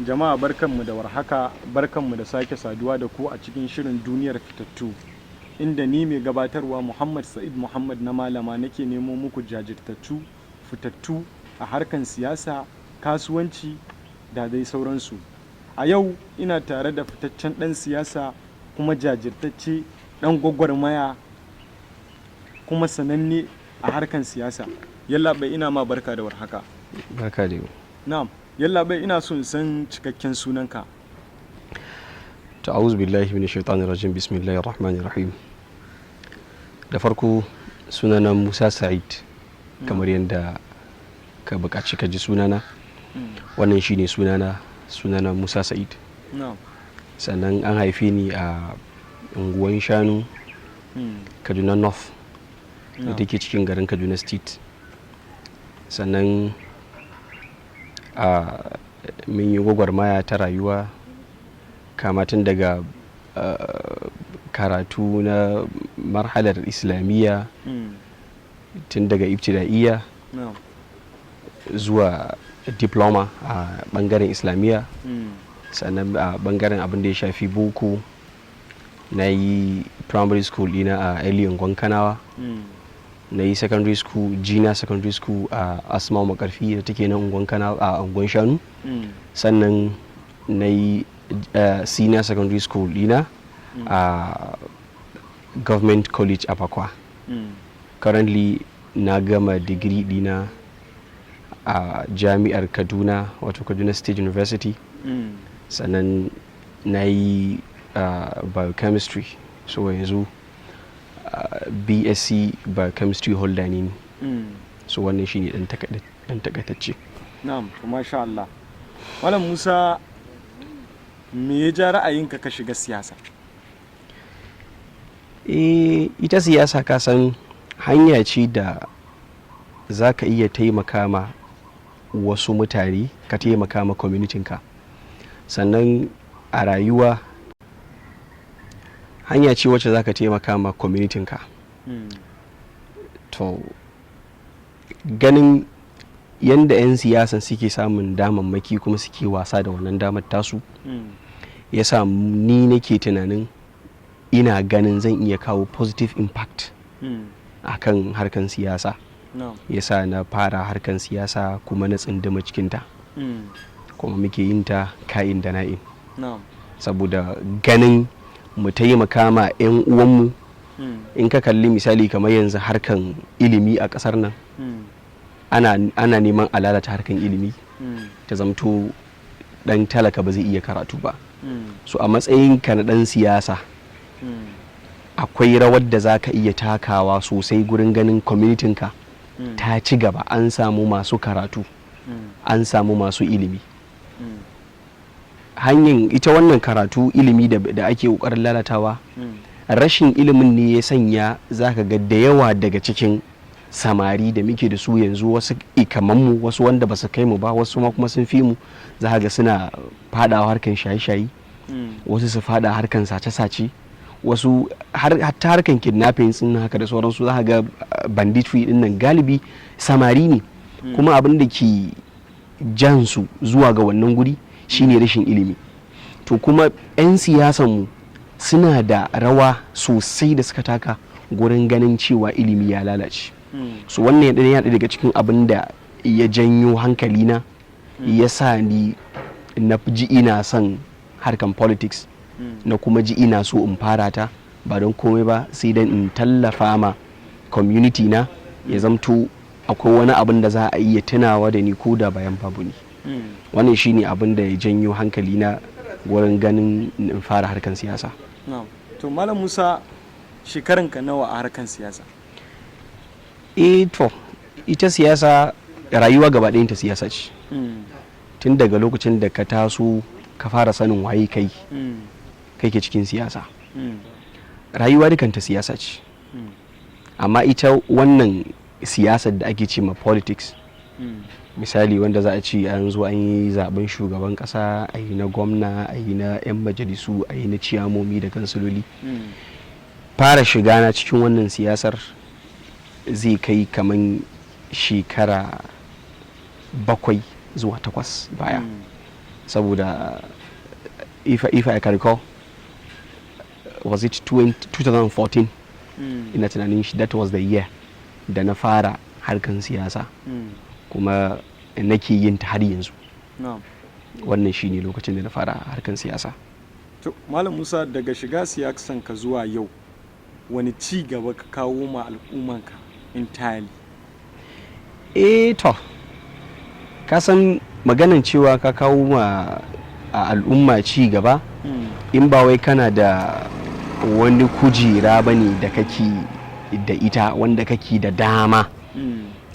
Jama'a, barkanmu da warhaka, barkanmu da sake saduwa da ku a cikin shirin Duniyar Fitattu, inda ni mai gabatarwa Muhammad Sa'id Muhammad na Malama nake nemo muku jajirtattu fitattu a harkan siyasa, kasuwanci da dai sauransu. A yau ina tare da fitaccen ɗan siyasa kuma jajirtacce, ɗan gwagwarmaya kuma sananne a harkan siyasa. Yallaɓai, ina ma barka da warhaka. Barka da yau. Na'am, yallaɓai, ina so in san cikakken sunanka. To, a'udhu billahi minash shaitanir rajim, bismillahir rahmanir rahim. Da farko, sunana Musa Sa'id, kamar yadda ka buƙaci ka ji sunana. Wannan shine sunana, sunana Musa Sa'id. Sannan an haife ni a unguwan Shanu, Kaduna North, da take cikin garin Kaduna State. Sannan a mun yi gwagwarmaya ta rayuwa, kama tun daga karatu na marhalar Islamiyya, tun daga ibtida'iyya zuwa diploma a bangaren Islamiyya. Sannan a bangaren abin da ya shafi boko, na yi primary school dina a Eliyon Gwankanawa. Na yi secondary school, junior secondary school, a Asma Makarfi da take nan unguwan Kana, a unguwan Shanu. Sannan na yi senior secondary school dina a Government College a Bakwa. Currently na gama digiri dina a Jami'ar Kaduna, wato Kaduna State University. Sannan na yi biochemistry, so yanzu BSc biochemistry holder ne. So wannan shine dan takaitacce. Na'am, to masha Allah. Malam Musa, me ya ja ra'ayinka ka shiga siyasa? Eh, ita siyasa, ka san, hanya ce da za ka iya taimaka ma wasu mutane, ka taimaka ma ka. Sannan a rayuwa hanya ce wacce za ka taimaka ma ka. To, ganin yadda 'yan siyasan suke samun damammaki kuma suke wasa da wannan damar tasu, ya sa ni nake tunanin ina ganin zan iya kawo positive impact akan harkan siyasa. Ya sa na fara harkan siyasa kuma na tsinduma cikinta, kuma muke yin ta ka'in da na'in, saboda ganin mu taimaka ma 'yan uwanmu. In ka kalli misali kamar yanzu harkan ilimi a kasar nan, ana neman a lalata harkan ilimi, ta zamto dan talaka ba zai iya karatu ba. So a matsayin ka na dan siyasa, akwai rawar da za ka iya takawa sosai gurin ganin ka ta ci gaba, an samu masu karatu, an samu masu ilimi. Hanyar ita wannan karatu, ilimi da ake ƙoƙarin lalatawa, rashin ilimin ne ya sanya za ka ga da yawa daga cikin samari da muke da su yanzu, wasu ikamanmu, wasu wanda ba su kai mu ba, wasu ma kuma sun fi mu, za ka ga suna fadawa harkan shaye-shaye, wasu su fada harkan sace-sace, wasu hatta harkan kidnapping sun haka da sauransu. Za ka ga banditry din nan galibi samari ne, kuma abin da ke jan su zuwa ga wannan guri shine rashin ilimi. To, kuma 'yan siyasanmu suna da rawa sosai da suka taka gurin ganin cewa ilimi ya lalace. So wannan yana ɗaya daga cikin abin da ya janyo hankalina, ya sa ni na ji ina son harkan politics, na kuma ji ina so in fara ta, ba don komai ba sai don in tallafa ma community na, ya zamto akwai wani abin da za a iya tunawa da ni ko da bayan babu ni. Wannan shine abin da ya janyo hankali na wurin ganin in fara harkan siyasa. Na'am. To, Malam Musa, shekaranka nawa a harkan siyasa? Eh, to, ita siyasa, rayuwa gaba ɗayanta siyasa ce. Tun daga lokacin da ka taso ka fara sanin waye kai, kai ke cikin siyasa. Rayuwa dukanta siyasa ce. Amma ita wannan siyasar da ake ce ma politics, misali wanda za a ce an zo an yi zaben shugaban kasa, a yi na gwamna, a yi na 'yan majalisu, a yi na ciyamomi da kansiloli, fara shiga na cikin wannan siyasar zai kai kaman shekara 7. zuwa 8 baya, saboda if I can recall, was it 20, 2014? Ina tunanin shi that was the year da na fara harkan siyasa, kuma nake yin ta har yanzu. Wannan shine lokacin da na fara harkan siyasa. To, Malam Musa, daga shiga siyasan ka zuwa yau, wani ci gaba ka kawo ma al'ummanka entirely? Eh, to, ka san maganan cewa ka kawo ma a al'umma ci gaba, in ba wai kana da wani kujera ba ne da kake da ita, wanda kake da dama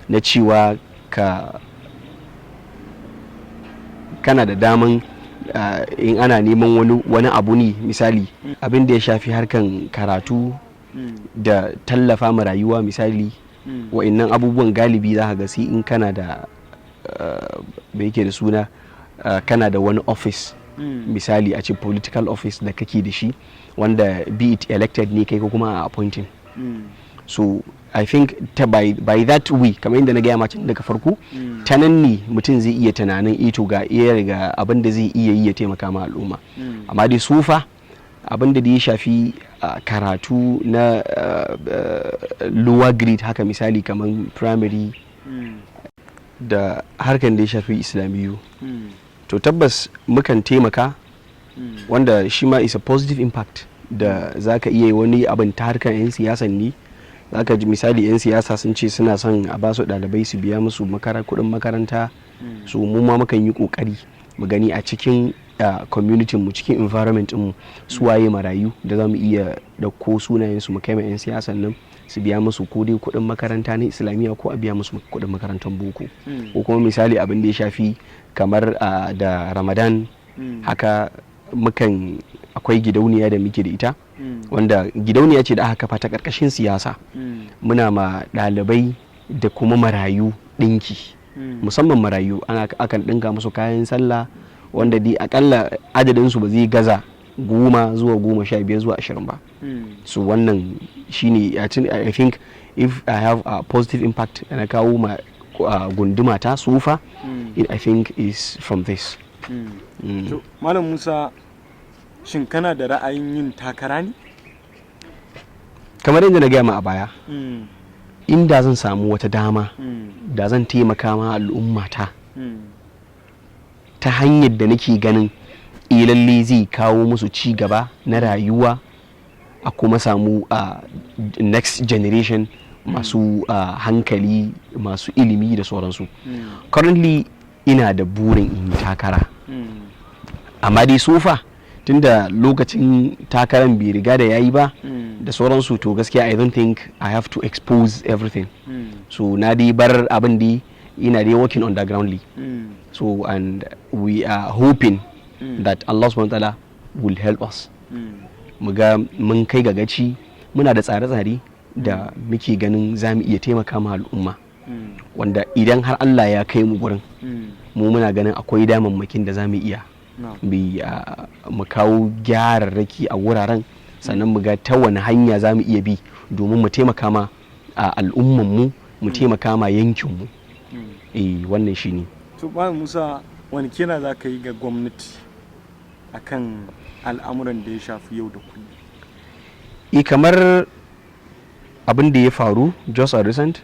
na cewa kana da daman in ana neman wani abu ne, misali abin da ya shafi harkan karatu da tallafa ma rayuwa, misali, wa'innan abubuwan galibi za ka ga sai in kana da me yake da suna, kana da wani office, misali a ce political office da kake da shi, wanda be it elected ne kai ko kuma a appointing. So I think ta by that way, kamar yadda na gaya ma tun daga farko, ta nan ne mutum zai iya tunanin ito ga iya ga abin da zai iya yi ya taimaka ma al'umma. Amma dai so far, abin da ya shafi karatu na lower grade haka, misali kamar primary da harkan da ya shafi islamiyu, to tabbas mukan taimaka, wanda shi ma is a positive impact da za ka iya yi wani abin ta harkar 'yan siyasan ne. Za ka ji misali 'yan siyasa sun ce suna son a ba su ɗalibai, su biya musu kudin makaranta. So mu ma mukan yi kokari mu gani a cikin community mu, cikin environment mu, su waye marayu da za mu iya ɗauko sunayen su mu kai ma 'yan siyasan nan su biya musu ko dai kuɗin makaranta na islamiyya ko a biya musu kuɗin makarantar boko, ko kuma misali abin da ya shafi kamar da Ramadan haka, mukan akwai gidauniya da muke da ita, wanda gidauniya ce da aka kafa ta karkashin siyasa. Muna ma ɗalibai da kuma marayu ɗinki, musamman marayu, ana akan ɗinka musu kayan sallah, wanda dai akalla adadinsu ba zai gaza 10 zuwa 15 zuwa 20 ba. So wannan shine I think if I have a positive impact da na kawo ma gunduma ta so far, it I think is from this. To, Malam Musa, shin kana da ra'ayin yin takara ne? Kamar yadda na gaya ma a baya, inda zan samu wata dama da zan taimaka ma al'ummata ta hanyar da nake ganin eh lalle zai kawo musu ci gaba na rayuwa, a kuma samu a next generation masu hankali, masu ilimi da sauransu. Currently ina da burin in yi takara, amma dai so far, tunda lokacin takaran bai riga da yayi ba da sauransu, to gaskiya I don't think I have to expose everything. So na dai bar abin dai, ina dai working undergroundly. So and we are hoping that Allah subhanahu wa ta'ala will help us mu ga mun kai ga gaci. Muna da tsare-tsare da muke ganin za mu iya taimaka ma al'umma, wanda idan har Allah ya kai mu gurin, mu muna ganin akwai damammakin da za mu iya mu kawo gyararraki a wuraren, sannan mu ga ta wani hanya za mu iya bi domin mu taimaka ma al'ummanmu, mu taimaka ma yankinmu. Eh, wannan shine. To, Malam Musa, wani kira za ka yi ga gwamnati akan al'amuran da ya shafi yau da kullum? E, kamar abin da ya faru just a recent,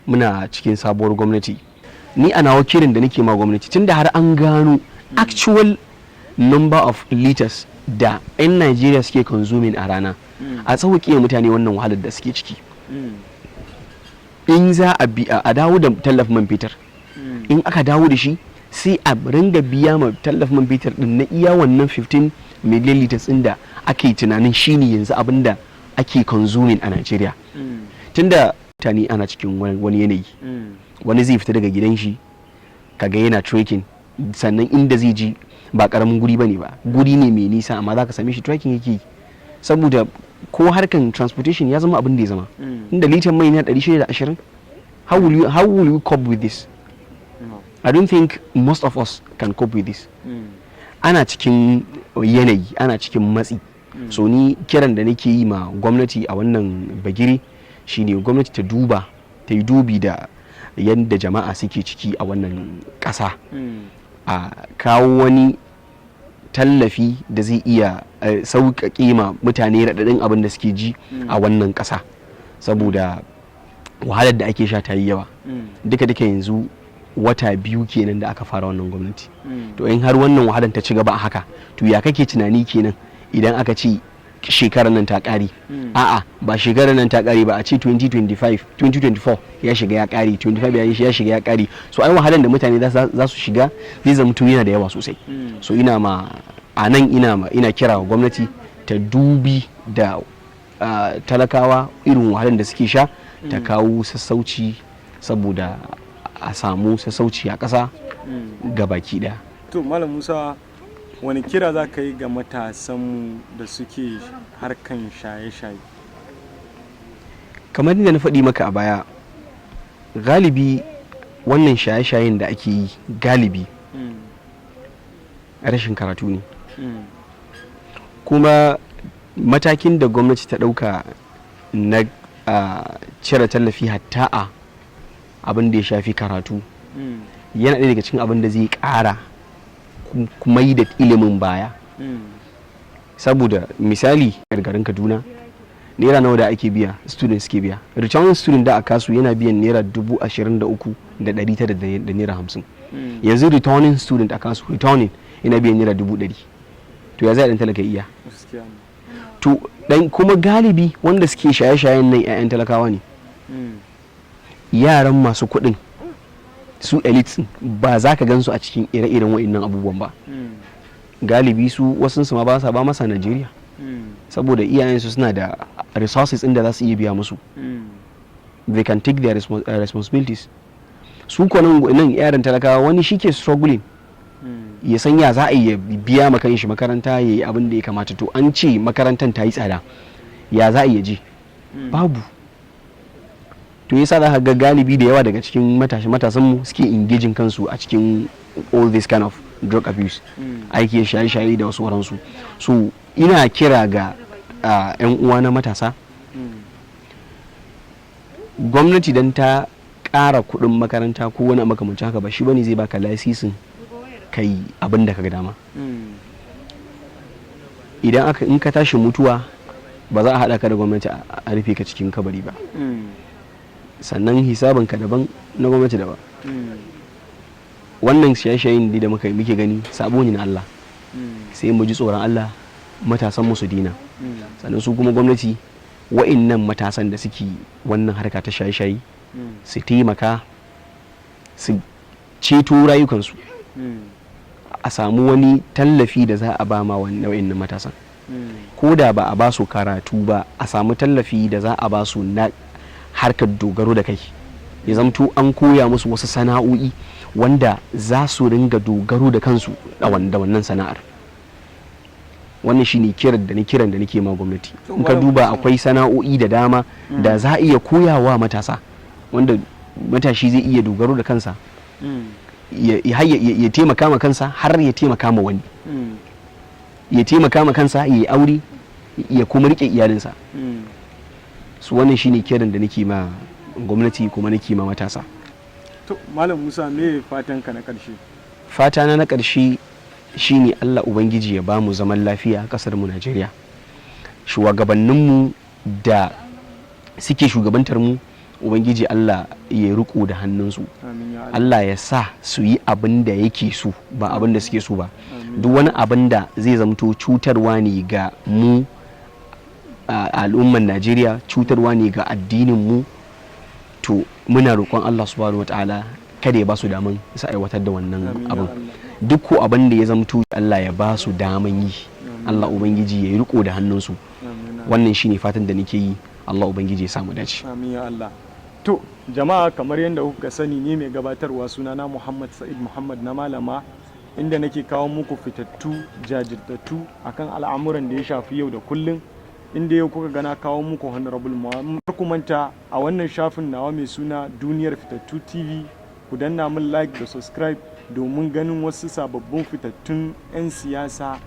muna cikin sabuwar gwamnati. Ni a nawa kirin da nake ma gwamnati, tunda har an gano actual number of liters da 'yan Najeriya suke consuming a rana, a sauƙe mutane wannan wahalar da suke ciki. In za a bi a dawo da tallafin man fetur, in aka dawo da shi, sai a ringa biya ma tallafin man fetur din na iya wannan 15 million liters din da ake tunanin shine yanzu abin da ake consuming a Najeriya. Tunda mutane ana cikin wani yanayi, wani zai fita daga gidan shi kaga yana trekking, sannan inda zai ji ba karamin guri bane ba, guri ne mai nisa, amma za ka same shi trekking yake yi, saboda ko harkan transportation ya zama abin da ya zama, inda litan mai na 620. How will you cope with this? I don't think most of us can cope with this. Ana cikin yanayi, ana cikin matsi. So ni kiran da nake yi ma gwamnati a wannan bagire shine gwamnati ta duba, ta yi dubi da yadda jama'a suke ciki a wannan ƙasa, a kawo wani tallafi da zai iya sauƙaƙe ma mutane raɗaɗin abin da suke ji a wannan ƙasa, saboda wahalar da ake sha ta yi yawa. Duka duka yanzu wata 2 kenan da aka fara wannan gwamnati. To, in har wannan wahalar ta ci gaba a haka, to ya kake tunani kenan idan aka ce shekarar nan ta ƙare? A'a, ba shekarar nan ta ƙare ba, a ce 2025, 2024 ya shiga ya ƙare, 25 ya shiga ya ƙare. So ai wahalar da mutane za su shiga zai zama yana da yawa sosai. So ina ma a nan ina kira wa gwamnati ta dubi da talakawa, irin wahalar da suke sha, ta kawo sassauci saboda a samu sassauci a ƙasa gabaki ɗaya. To, Malam Musa, wani kira za ka yi ga matasanmu da suke harkan shaye-shaye? Kamar yadda na faɗi maka a baya, galibi wannan shaye-shayen da ake yi, galibi rashin karatu ne. Kuma matakin da gwamnati ta ɗauka na cire tallafi hatta a abin da ya shafi karatu yana ɗaya daga cikin abin da zai ƙara kuma yi da ilimin baya. Saboda misali, garin Kaduna, naira nawa da ake biya, student suke biya? Returning student da a KASU yana biyan naira 23,900 da naira 50. Yanzu returning student a KASU, returning, yana biyan naira 100,000. To, ya zai ɗan talaka iya? Gaskiya ne. To, dan kuma galibi wanda suke shaye-shayen nan 'ya'yan talakawa ne. Yaran masu kuɗin, su elites ɗin, ba za ka gansu a cikin ire-iren wa'innan abubuwan ba. Galibi su wasu su ma ba sa ba masa Najeriya, saboda iyayensu suna da resources inda za su iya biya musu. They can take their responsibilities. Su ko nan yaran talakawa, wani shi ke struggling ya san ya za a iya biya ma kanshi makaranta, ya yi abin da ya kamata. To, an ce makarantar ta yi tsada, ya za a iya je? Babu. To, yasa za ka ga galibi da yawa daga cikin matasan mu suke engaging kansu a cikin all this kind of drug abuse, aiki shaye-shaye da wasu waransu. So ina kira ga 'yan uwa na matasa, gwamnati dan ta ƙara kuɗin makaranta ko wani makamancin haka, ba shi bane zai baka lasisin kai abin da ka ga dama. Idan aka in ka tashi mutuwa, ba za a haɗa ka da gwamnati a rufe ka cikin kabari ba. Sannan hisabin ka daban, na gwamnati daban. Wannan shaye-shayen da muka muke gani, sabo ne na Allah. Sai mu ji tsoron Allah, matasan mu su dina. Sannan su kuma gwamnati, wa'innan matasan da suke wannan harka ta shaye-shaye, su taimaka su ceto rayukansu, a samu wani tallafi da za a ba ma wa'innan matasan. Ko da ba a ba su karatu ba, a samu tallafi da za a ba su na harkar dogaro da kai, ya zamto an koya musu wasu sana'o'i wanda za su ringa dogaro da kansu da wannan sana'ar. Wannan shine kiran da nake ma gwamnati. In ka duba, akwai sana'o'i da dama da za a iya koyawa matasa, wanda matashi zai iya dogaro da kansa, ya taimaka ma kansa har ya taimaka ma wani, ya taimaka ma kansa, ya yi aure, ya kuma rike iyalinsa. Su wannan shine kiran da nake ma gwamnati kuma nake ma matasa. To, Malam Musa, me fatan ka na ƙarshe? Fata na na ƙarshe shine Allah Ubangiji ya ba mu zaman lafiya a ƙasar mu Najeriya. Shugabanninmu da suke shugabantar mu, Ubangiji Allah ya riko da hannunsu. Amin ya Allah. Allah ya sa su yi abin da yake so, ba abin da suke so ba. Duk wani abin da zai zamto cutarwa ne ga mu a al'umman Najeriya, cutarwa ne ga addinin mu, to muna roƙon Allah Subhanahu wataala kada ya ba su daman su aiwatar da wannan Amin ya abin. Allah. Duk ko abin da ya zamto, Allah ya ba su daman yi. Allah Ubangiji ya yi riko da hannunsu. Amin. Wannan shine fatan da nake yi. Allah Ubangiji ya samu dace. Amin ya Allah. To, jama'a, kamar yadda kuka sani ne, mai gabatarwa sunana Muhammad Sa'id Muhammad na Malama, inda nake kawo muku fitattu, jajirtattu akan al'amuran da ya shafi yau da kullum, inda yau kuka gana kawo muku Honorable Muhammad. Kar ku manta, a wannan shafin nawa mai suna Duniyar Fitattu TV, ku danna min like da subscribe domin ganin wasu sababbin fitattun 'yan siyasa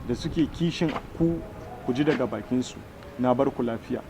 da suke kishin ku, ku ji daga bakinsu. Na bar ku lafiya.